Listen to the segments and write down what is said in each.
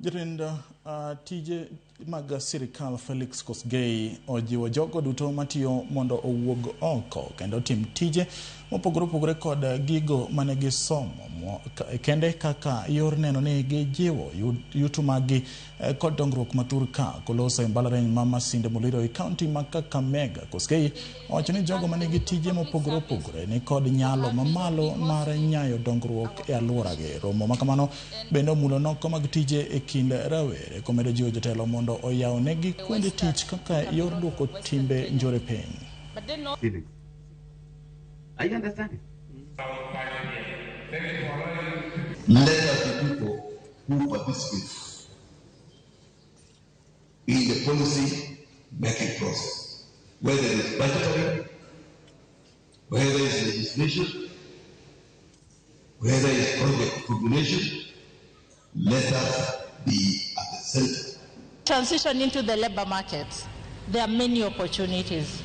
Jatend tije mag sirikal Felix Kosgei ojiwo jogo duto matiyo mondo owuog oko kendo otim tije mopogore opogore kod gigo mane gisomo kende kaka yor neno ni gijiwo yuto maggi kod dongruok matur ka koloso e mbalariany ma Masinde Muliro e kaunti ma Kakamega. Kosgei owacho ni jogo manigi tije mopogore opogore ni kod nyalo mamalo mar nyayo dongruok e alworagi. Romo makamano bende omulo noko mag tije e kind rawere komedo jiwo jotelo mondo oyaw negi kuonde tich kaka yor duoko timbe njore piny. Are you understanding? Let us be people who participate in the policy making process, whether it's budgetary, whether it's legislation, whether it's project formulation, let us be at the center. Transition into the labor market, there are many opportunities.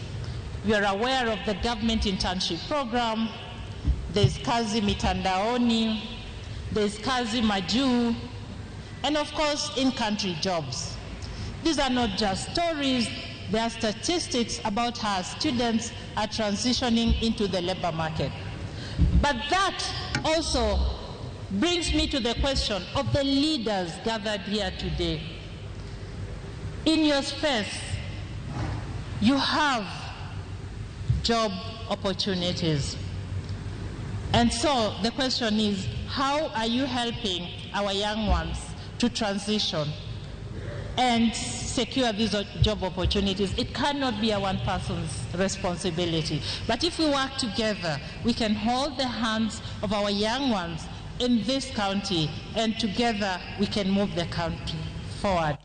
We are aware of the government internship program, there's Kazi Mitandaoni, there's Kazi Majuu, and of course, in-country jobs. These are not just stories, they are statistics about how students are transitioning into the labor market. But that also brings me to the question of the leaders gathered here today. In your space, you have job opportunities. And so the question is, how are you helping our young ones to transition and secure these job opportunities? It cannot be a one person's responsibility. But if we work together, we can hold the hands of our young ones in this county, and together we can move the county forward.